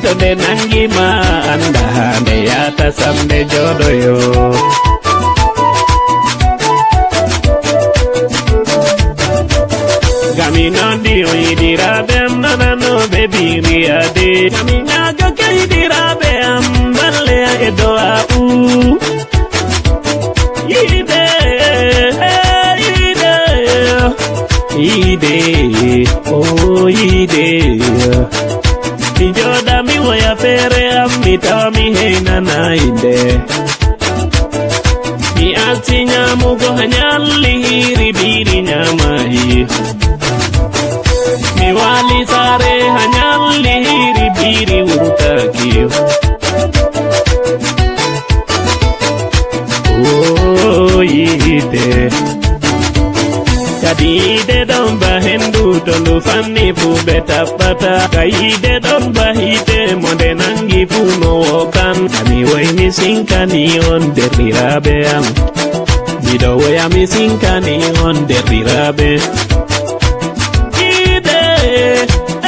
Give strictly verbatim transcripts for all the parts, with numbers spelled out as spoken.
To nde nangi ma, annda haa nde yaata sam nde jooɗoyo. Gami noon ɗi o yiɗiraaɓe am nananooɓe biriyaade. Gami ñaago keyɗiraaɓe am balleya e do'a u. Yiide, yiide, yiide, o yiide. Mi jooɗa mi woya feere am, mi tawa mi heynanaay nde. Mi acci ñaamugo ha ñalli hiiri biiri ñaamaayi. Mi waali saare ha ñalli hiiri biiri wurtaaki. O yiide. Kadi yiide ɗon ba henndu to ndu fanni fuu ɓe taɓɓata. Ka yiide ɗon ba hiite mo nde nangi fuu no wookan. Ami woy mi sinkani on derɗiraaɓe am. Miɗo woya mi sinkani on derɗiraaɓe. Yiide,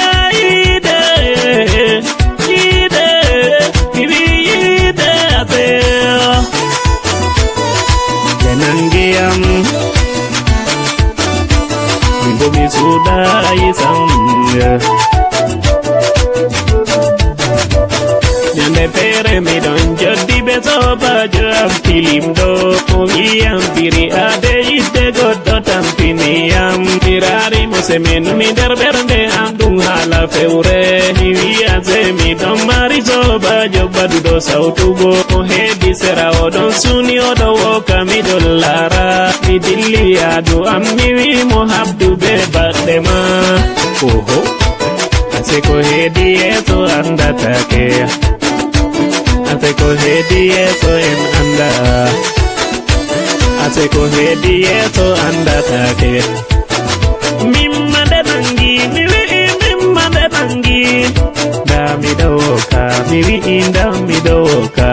e yiide, yiide, mi wi yiide a seyo. Ɓe nangi am, min bo mi suuɗaay sam. Ñande feere miɗon joddi be soobaajo am tilimɗo. O wi'i am biriyaade yiɗde goɗɗo tampini am. Mi raari mo se mi numi nder ɓernde am ɗum haala fewre. Mi wi'a se miɗon mari soobaajo baɗuɗo sawtu bo. O heedi sera o ɗon suuni o ɗon wooka miɗon laara. Mi dilli yaadu am mi wi'i mo habdu be baɗɗe ma. Oho. Ase ko heedi yeeso anndataake. Ase ko heedi yeeso en annda. Ase ko heedi yeeso anndataake. Mimma nde nangi, mi wi'i mimma nde nangi. Nda miɗo wooka, mi wi'i nda miɗo wooka.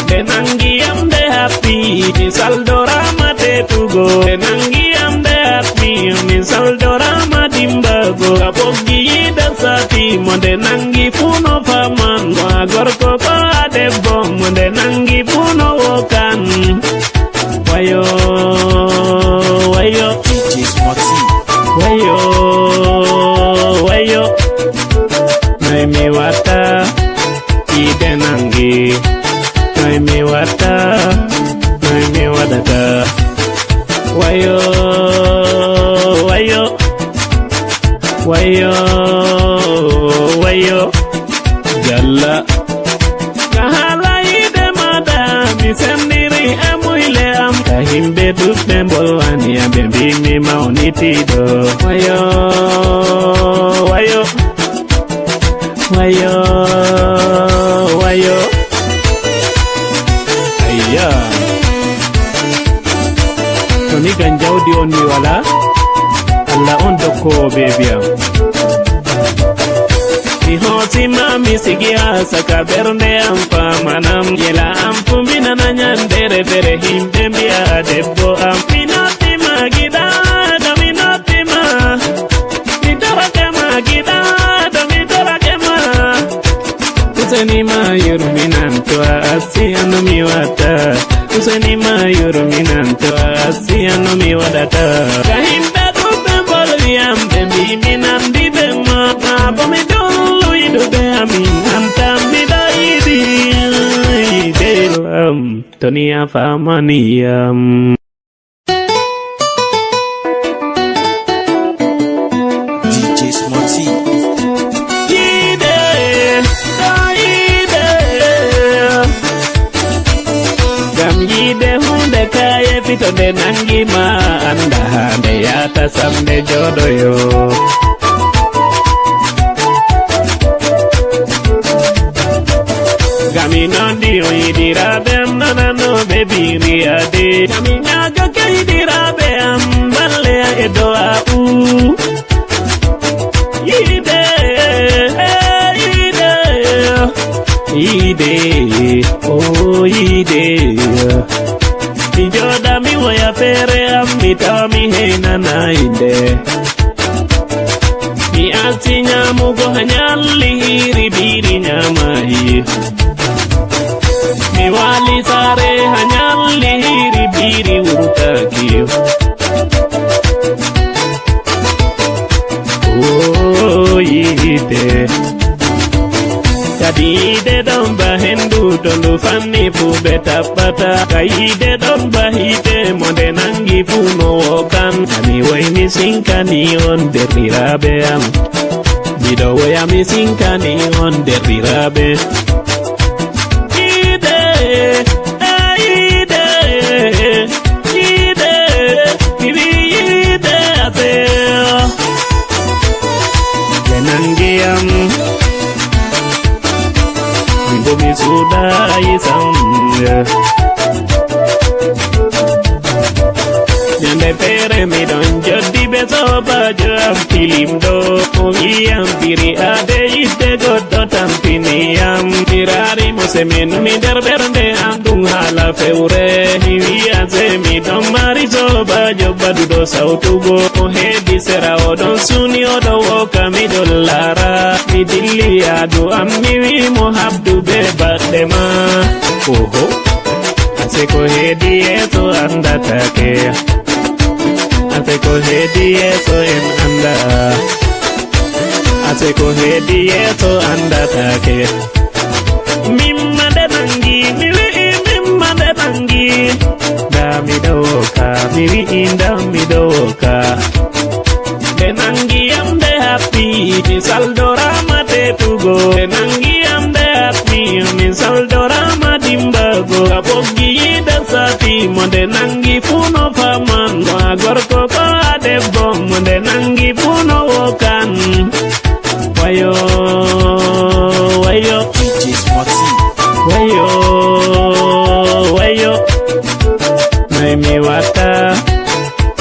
Nde nangi am nde haɓɓi, mi saldoraama teetugo. Nde nangi am nde haɓɓi, mi saldoraama dimbago. Ka ɓoggi yiide saati mo nde nangi fuu no faman. Ko a gorko ko a debbo mo nde nangi fuu no wookan. Wayo, wayo. D J Smokey. Wayo, wayo. Noy mi watta? Yiide nangi. Noy mi watta? Noy mi waɗata? Wayo, wayo. Wayo, wayo. Jalla. Ka haala yiide maɗa, mi sendiri e muyle am. Ka himɓe ɗuɗɓe mbolwani am, ɓe mbi mi mawnitiiɗo. Wayo, wayo. Wayo, wayo. Ayya. To ni gam jawdi on mi wala, Allah on dokkoowo beebi am. Mi hoosi ma mi sigi haa saka ɓernde am famanam. Yela am fu mi nana ñandere fere himɓe mbi'a debbo am. Mi notti ma giɗaaɗo, mi notti ma. Mi torake ma giɗaaɗo, mi torake ma. Useni ma yurminan to a assi an no mi watta. Useni ma yurminan to a assi an no mi waɗata. Ka himɓe ɗuɓɓe mbolwi am ɓe mbi mi nandi be ma. Ma bo mi dollu yiɗuɓe amin an tan miɗo yiɗi. Yiɗe am to ni a famani am. D J Smokey. Yiide, ɗo yiide. Ngam yiide huunde kaye fito nde nangi ma, annda haa nde yaata sam nde jooɗoyo. Gami noon ɗi o yiɗiraaɓe am nananooɓe biriyaade. Gami ñaago keyɗiraaɓe am balleya e do'a u. Yiide, yiide, yiide, o yiide. Mi jooɗa mi woya feere am mi tawa mi heynanaay nde. Mi Acci ñaamugo ha ñalli hiiri biiri ñaamaayi. Mi waali saare ha ñalli hiiri biiri wurtaaki. O yiide. Kadi yiide ɗon ba hendu to ndu fanni fu ɓe taɓɓata. Ka yiide ɗon ba hiite mo nde nangi fu no wookan. Ami woy mi sinkani on derɗiraaɓe am. Miɗo woya mi sinkani on derɗiraaɓe. Yiide, eh, yiide, yiide, mi wi yiide ate. Ɓe nangi am. Min bo mi suuɗayi sam. Ñande feere miɗon joddi be soobaajo am tilimɗo. O wi'i am biri ade yidde goɗɗo tampini am. Mi raari mo se mi numi nder ɓernde am ɗum haala fewre. Mi wi'i an se miɗon mari soobaajo baɗuɗo sawtugo. O heedi sera o ɗon suni o ɗon wooka miɗon laara. Mi dilli yaadu am mi wi'i mo habdu be baɗɗe ma. Oho. Ase ko heedi yeeso anndataake. Ase ko heedi yeeso en annda. Ase ko heedi yeeso anndataake. Mimma nde nangi, mi wi'i mimma nde nangi. Nda miɗo wooka, mi wi'i nda miɗo wooka. Ɓe nangi am ɓe happi, mi saldoraama teetugo. Ɓe nangi am ɓe happi, mi saldoraama dimbago. Ka ɓoggi yiide sati, mo nde nangi fuu no faman. Ko a gorko ko a debbo, mo nde nangi fuu no wokan. Wayo, wayo. D J Smarty. Wayo, wayo. Noy mi watta?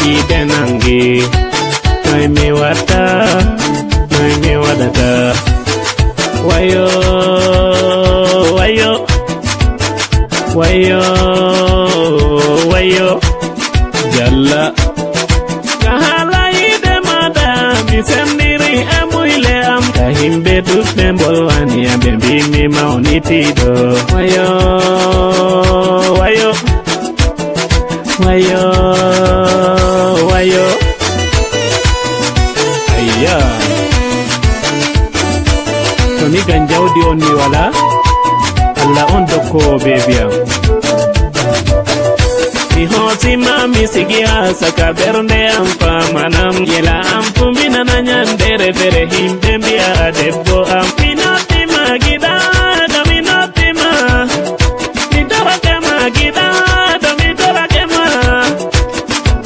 Yiide nangi. Noy mi watta? Noy mi waɗata? Wayo, wayo. Wayo, wayo. Jalla. Ka haala yiide maɗa, mi sendiri e muyle am. Ka himɓe ɗuɗɓe mbolwani am, ɓe mbi mi mawnitiiɗo. Wayo, wayo. Wayo, wayo. Ayya. To ni gam jawdi on mi wala, Allah on dokkoowo beebi am. Mi hoosi ma mi sigi haa saka ɓernde am famanam. Yela am fu mi nana nyandere fere himɓe mbi'a debbo am. Mi notti ma giɗaaɗo, mi notti ma. Mi torake ma giɗaaɗo, mi torake ma.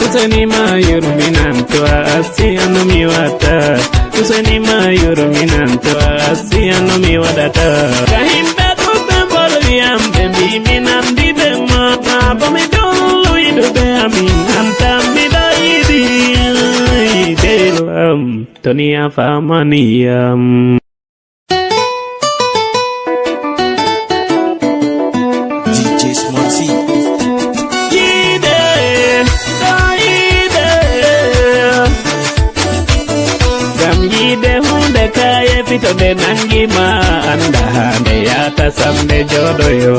Useni ma yurminan to a assi an no mi watta. Useni ma yurminan to a assi an no mi waɗata. Ka himɓe ɗuɗɓe mbolwi am ɓe mbi mi nandi be ma. Ma bo mi dollu yiɗuɓe amin an tan miɗo yiɗi yiɗe am. To ni a famani am. D J Smarty. Yiide, ɗo yiide. Ngam yiide huunde kaye fito nde nangi ma, annda haa nde yahata sam nde jooɗoyo.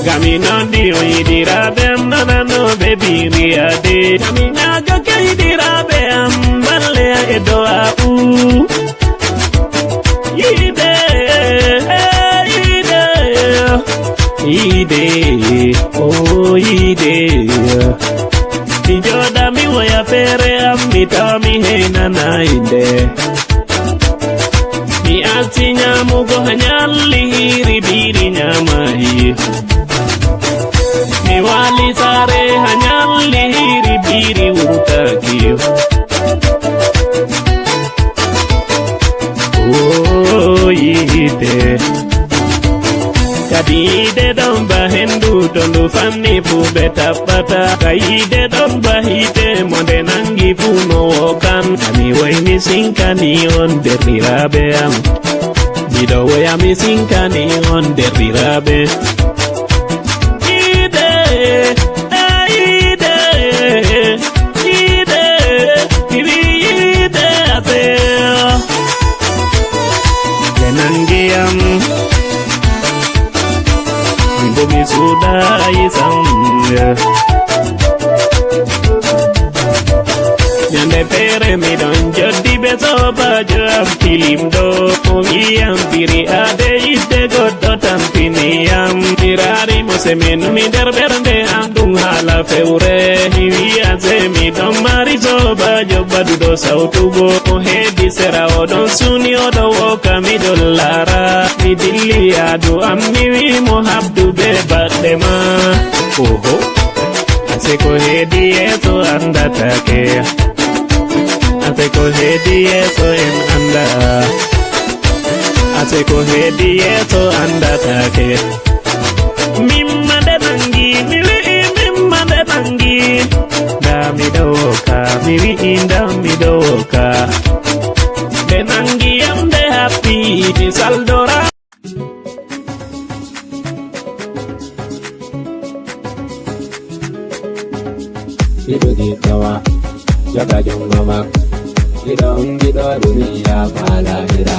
Ngam mi nondi on yiɗiraaɓe am nananooɓe biri ade. Ngam mi ñaagake yiɗiraaɓe am balleya e do'a'u. Yiide, yiide, yiide, o yiide. Mi jooɗa mi woya feere am mi tawa mi heenanaay nde. Mi acci ñaamugo ha ñalli hiiri biiri ñaamaayi. Mi waali saare ha ñalli hiiri biiri wurtaaki. O yiide. Kadi yiide ɗon ba hendu to ndu fanni fu ɓe taɓɓata. Ka yiide ɗon ba hiite mo nde nangi fu no wookan. Ami woy mi sinkani on derɗiraaɓe am. Miɗo woya mi sinkani on derɗiraaɓe. Yiide, eh, yiide, Bo mi suuɗaayi sam. Ñande feere mi ɗon joddi be soobaajo am tilimɗo. O wi'am biri ade yidde goɗɗo tampini yam. Mi raari mo se mi numi nder ɓernde am ɗum haala fewre. Mi wi'a se mi ɗon mari soobaajo baɗuɗo sawtu bo. O heedi sera o ɗon suni o ɗon wooka mi ɗon laara. Mi dilli yaadu am mi wi'i mo habdu be baɗɗe ma. Oho. Ase ko heedi yeeso anndataake. Ase ko heedi yeeso en annda. Ase ko heedi yeeso anndataake. Mimma nde nangi, mi wi'i mimma nde nangi. Ndaa mi ɗo wooka, mi wi'i ndaa mi ɗo wooka. Nde nangi yam nde happi, mi saldora. Hiɗo giɗɗo ma, joga jungo ma. Hiɗo hundiɗo duniya faa lahira.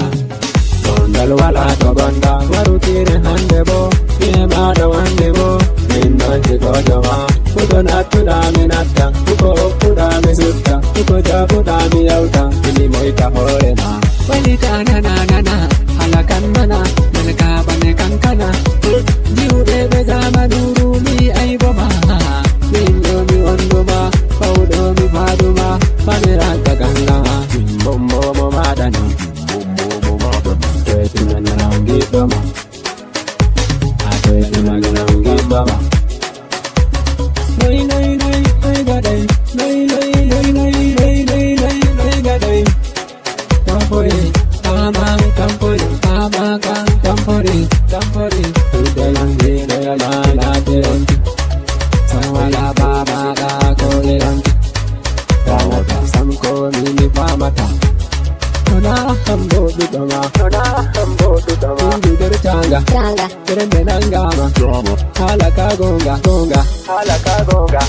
Gondal wala to gonda, warutire hande bo. Ɓe maɗa wande bo, min non jigojo ma. Kuɗo nattuɗa mi natta, kuko okkuɗa mi sutta, kuko jabuɗa mi yawta. Ili moyta hoore ma. Wali ka nana nana, hala kan mana, malka bane kankana. Jiwɓe ɓe zamanu rumi ay boma. Min ɗo mi wonduma, fawɗo mi faduma, famira ka ganga. Min bombo mo maɗani, bombo mo maɗani. Toye tunana ngiɗɗoma. A toye tunana ngiɗɗoma. Noy noy noy noy gaɗay, noy noy noy noy noy noy noy noy gaɗay. Tampori, tama, tampori, tama, kan, tampori, tampori. Tudalan hino ya la la de on. Sawala baba da ko de on. Tawata sam ko mi ni famata. Tona hambo dudoma. Tona hambo dudoma. Indu der tanga. Tanga. Kerende nangama. Hala ka gonga, gonga. Hala ka gonga.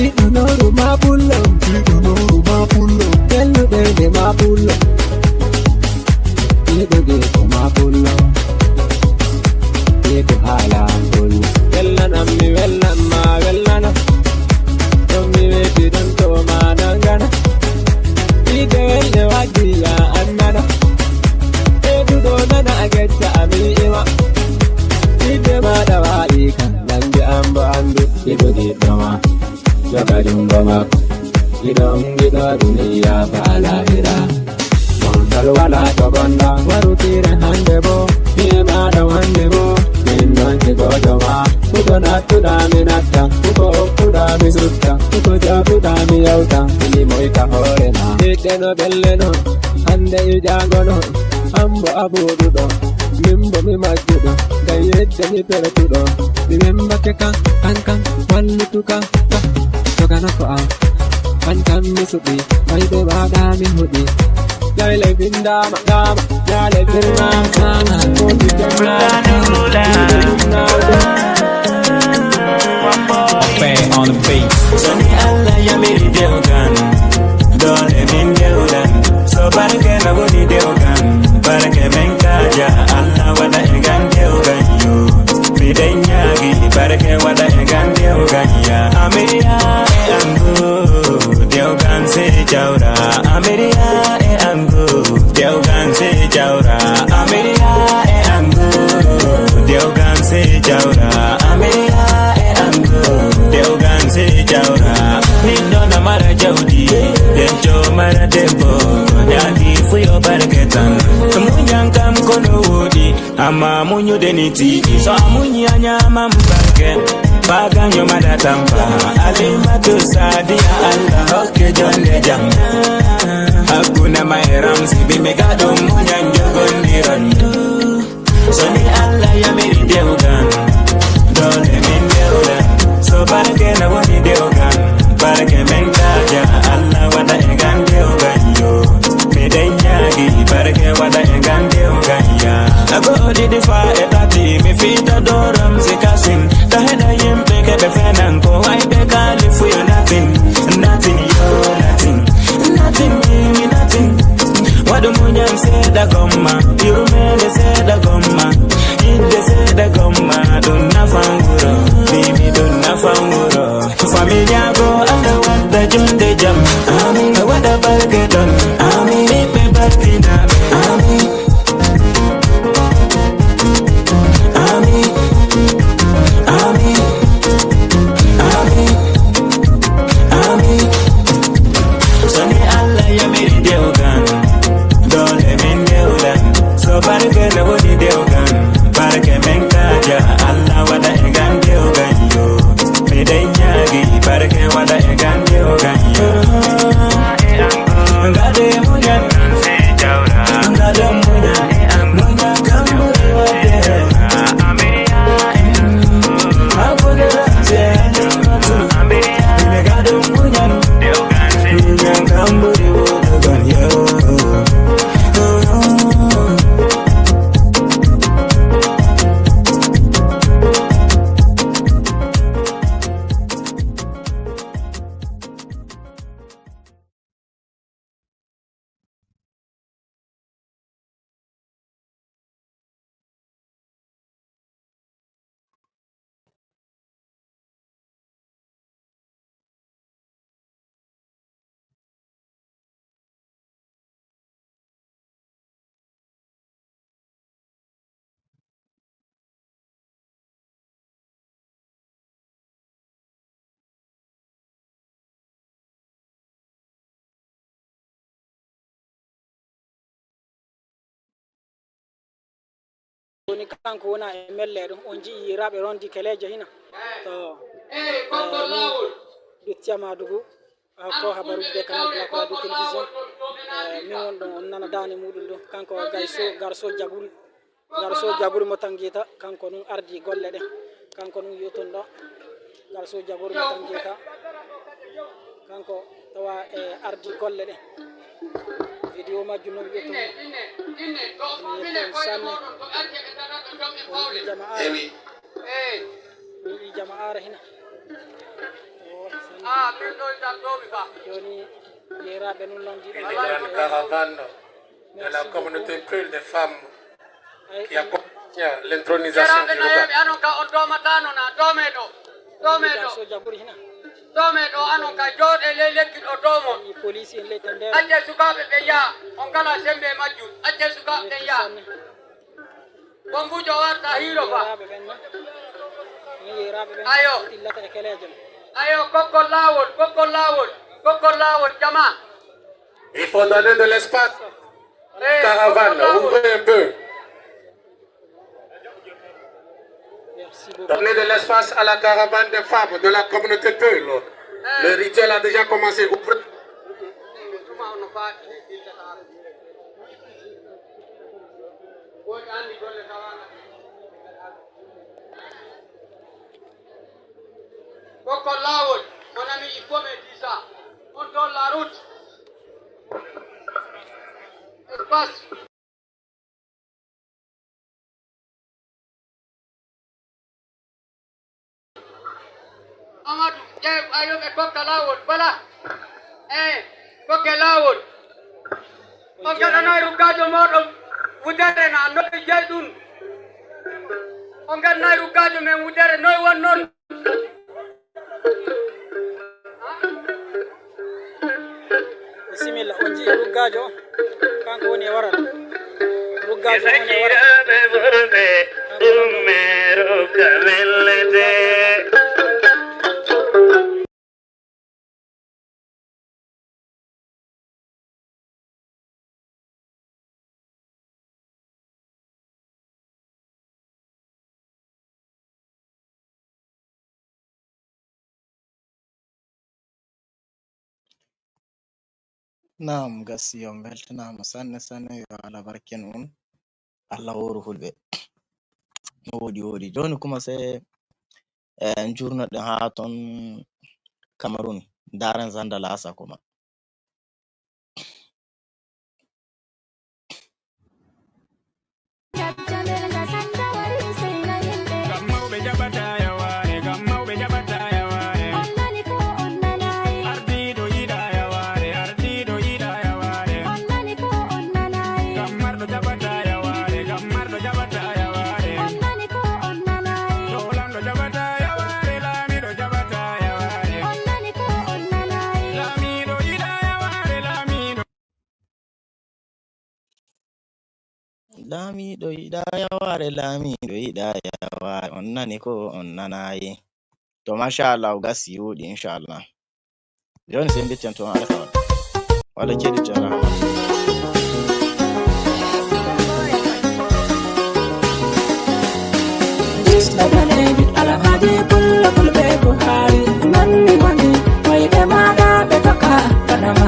Iɗo nooru ma pullo. Iɗo nooru ma pullo. Kelluɗe nde ma pullo. Iɗo geeto ma pullo. Geeto haala am pullo. Wellanam mi wellan ma wellana. Ɗon mi weeti ɗon to ma nangana. Ɓiɗɗe welɗe waddi ya annana. Ɓeyduɗo nana a gecca a mi ima. Ɓiɗɗe ma ɗawaɗi ka. Nande ambo andu iɗo giɗɗo ma. Joga jungo ma. Iɗo hundiɗo duniya faa lahira. Gontal wala to gonda. Warutire hande bo. Iye maɗa wande bo. Min ɗon jigojo ma. Kuɗo nattuɗa mi natta. Kuko okkuɗa mi sutta. Kuko jabuɗa mi yawta. Ili moyta hoore ma. Ɓiɗɗe no ɓelle no. Hande e jango no. Ambo a buuɗuɗo, min bo mi majjuɗo, ngam yedde mi pertuɗo. Mi wembake kan, kan, kan, wallutu kan, kan, jogana ko am. Kan, kan mi suɓi, mayɓe mbaɗa mi huɗi. Yayle bindaama, daama, yaale firmaama, daama, ko mi jamaama. Ope on the beat. So ni Allah yamiri dewgan, dole min dewdan. So barke na woni dewgan, barke men kaja. Allah waɗa e gan dewgan yo. Miɗen ñaagi barke waɗa e gan dewgan ya. Amiriya e ango, dewgan se jawra. Amiriya e ango, dewgan se jawra. Amiriya e ango, dewgan se jawra. Amiriya e ango, dewgan se jawra. Min ɗo na mara jawdi, den jo mara debbo. Ñaagi fuyo barke tan. Muñan kam kono woɗi, amma muñude ni tiiɗi. So a muñi a ñaman barke. Baganyo mada tampa. Alimatu sadiya Allah hokke jonde jam. Hakkunde ma e Ramsi bi mi gaɗo muñan jogondiran. So ni Allah yamiri dewgan, dole min dewgan. So barke na woni dewgan, barke men kaja. Allah waɗa e gan dewgan yo. Miɗen ñaagi barke waɗa e gan dewgan ya. A goɗɗi ɗi fa e tati mi fita doram si kasin. Ta heɗa yimɓe keɓe fenan ko wayɓe kali fuyo natin. Natin yo natin. Natin, baby, natin. Waɗu muñal seeɗa gomma, yurmeende seeɗa gomma, yidde seeɗa gomma, Kanko wona e melle ɗum, on njii yiraaɓe rondi keleejo hina. To, eh, min Dutti Amadugu, ah, ko habaruuji de Canal Pulaar Kura du Télévision. Eh, min won ɗon, on nana daande muɗum ɗo. Kanko Gayso, Garso Jaguri. Garso Jaguri mo Tangita, kanko ɗum ardi golle ɗe. Kanko ɗum yotun ɗo. Garso Jaguri mo Tangita. Kanko tawa e ardi golle ɗe. Video majjum no wi'etee. Mi yettii on sanne. On yi'i jama'aare. Ewi. Mi yi'i jama'aare hina. O, sanne. Jooni, yeeraaɓe nun non jiɗo. Une grande caravane de la communauté Peul des femmes qui accompagne l'intronisation du roi. Anon ka on doomataano na, doomee ɗo. Doomee ɗo. Doomee ɗo, anon ka jooɗee ley lekki ɗo, doomo. Police en ley tender. Accee sukaaɓe ɓe yaha, on ngalaa semmbe e majjum. Accee sukaaɓe ɓe yaha. Bombujo warta hiiro fa. Ayo. Ayo, kokkon laawol, kokkon laawol, kokkon laawol, jama. Il faut donner de l'espace. Eh, caravane, ouvrez un peu. Merci beaucoup. Donnez de l'espace à la caravane des femmes de la communauté Peul. Eh. Le rituel a déjà commencé. Ouvrez. Kokkon laawol, mon ami, il faut me dire ça. On donne la route. Espace. Amadou, ƴeew, ayo ɓe kokka laawol, bala. Eh, kokke laawol. On ngaɗanay ruggaajo mooɗon wudere na, noy jeyi ɗum? On ngaɗanay ruggaajo men wudere, noy won noon? Bisimilla, on njii ruggaajo, kanko woni e waral. Ruggaajo woni e waral. Sakiraaɓe worɓe, ɗum me rugga wellete. Naam, gasi on mbeltanaama sanne sanne, yo Allah barkin on, Allah hooru fulɓe. No woodi, woodi. Jooni kuma se, eh, en jurno ɗen haa ton Cameroun, ndaaren Zandalaasa kuma. Ngam mawɓe jaɓata yawaare, ngam mawɓe jaɓata yawaare. On nani ko on nanaay? Ardiiɗo yiɗa yawaare, ardiiɗo yiɗa yawaare. On nani ko on nanaay? Ngam marɗo jaɓata yawaare, ngam marɗo jaɓata yawaare. On nani ko on nanaay? To lanɗo jaɓata yawaare, laamiiɗo jaɓata yawaare. On nani ko on nanaay? Laamiiɗo yiɗa yawaare, laamiiɗo. Laamiiɗo yiɗa yawaare, laamiiɗo yiɗa yawaare. On nani ko on nanaay? To, machallah, o gasi, wooɗi, inchallah. Jooni sey mbiccen toon alfawal. Walla ceeɗitte rahma. Ɓiɗɗo daneejo Alhaji Pullo Fulɓe Buhari, nanni woni koyɗe maaɗa ɓe toka kadama.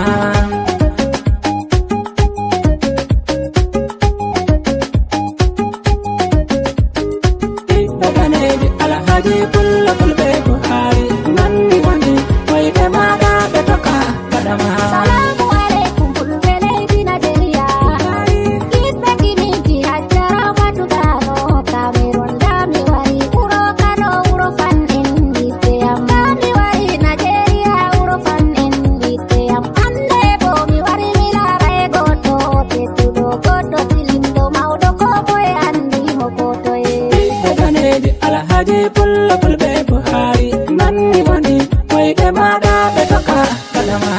Ɓiɗɗo daneejo Alhaji Pullo Fulɓe Buhari, nanni woni koyɗe maaɗa ɓe toka kadama. Salaamu aleykum fulɓe leydi Najeriya. Yiɗɓe kiminti Hajja Ramatu Gano, Cameroon ndaa mi wari, wuro Kano wuro fanɗin yiɗɓe am. Ndaa mi wari Najeriya wuro fanɗin yiɗɓe am. Hannde bo mi wari mi laaray goɗɗo tedduɗo, goɗɗo tilimɗo mawɗo, ko moye anndi mo ko toye. Ɓiɗɗo daneejo Alhaji Pullo Fulɓe Buhari, nanni woni koyɗe maaɗa ɓe toka kadama.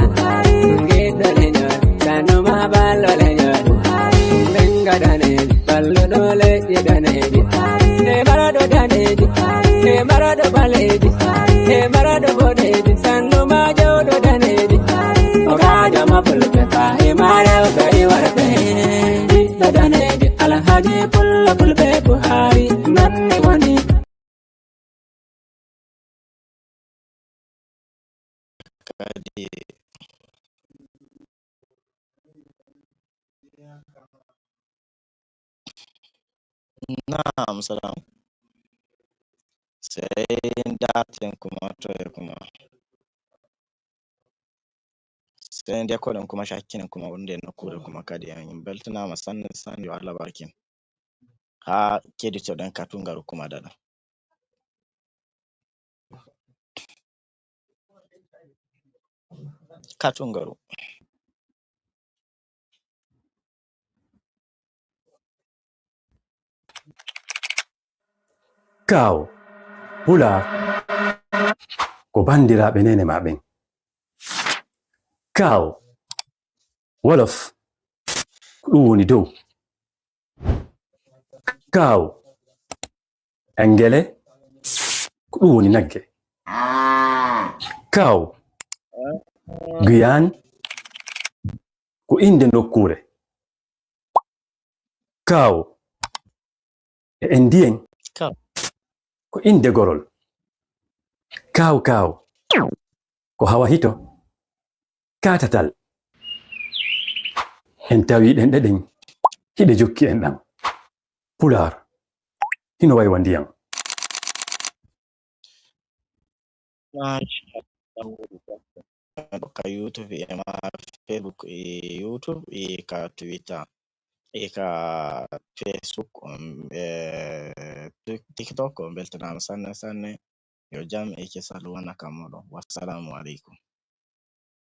Buhari, giɗɗo leñol, Kano ma ballo leñol. Buhari, ɓen ga daneejo, balluɗo leƴƴi daneeji. Buhari, ne maraɗo daneeji. Buhari, ne maraɗo ɓaleeji. Buhari, ne maraɗo boɗeeji. Sannu ma jawɗo daneeji. Buhari, o gaajo ma fulɓe faahi ma rewɓe e worɓe. Hari nan ni woni. Kadi. Naam, salam. Sey ndaarten kuma to e kuma. Sey nde koɗen kuma cakkinen kuma wonde e nokkuure kuma kadi. En beltanaama sanne, sanne, yo Allah barkin. Haa keɗitoɗen katungaru kuma dada. Katungaru. Kaaw, Pulaar, ko banndiraaɓe neene maa ɓen. Kaaw, Wolof, ko ɗum woni dow. Kaaw, Engele, ko ɗum woni nagge. Kaaw, Guyane, ko innde nokkuure. Kaaw, e Indiyen, Kaaw. Ko innde gorol. Kaaw, kaaw, ko hawa hito. Kaatatal. En tawi ɗenɗe ɗen, hiɗe jokki en ɗan. Pulaar, hino waywa ndiyan. Machallah. Ka YouTube e ma Facebook e YouTube e ka Twitter e ka Facebook, on, e Tik-, TikTok, on beltanaama sanne, sanne. Yo jam e kisal wona ka moɗon. Wassalamu aleykum.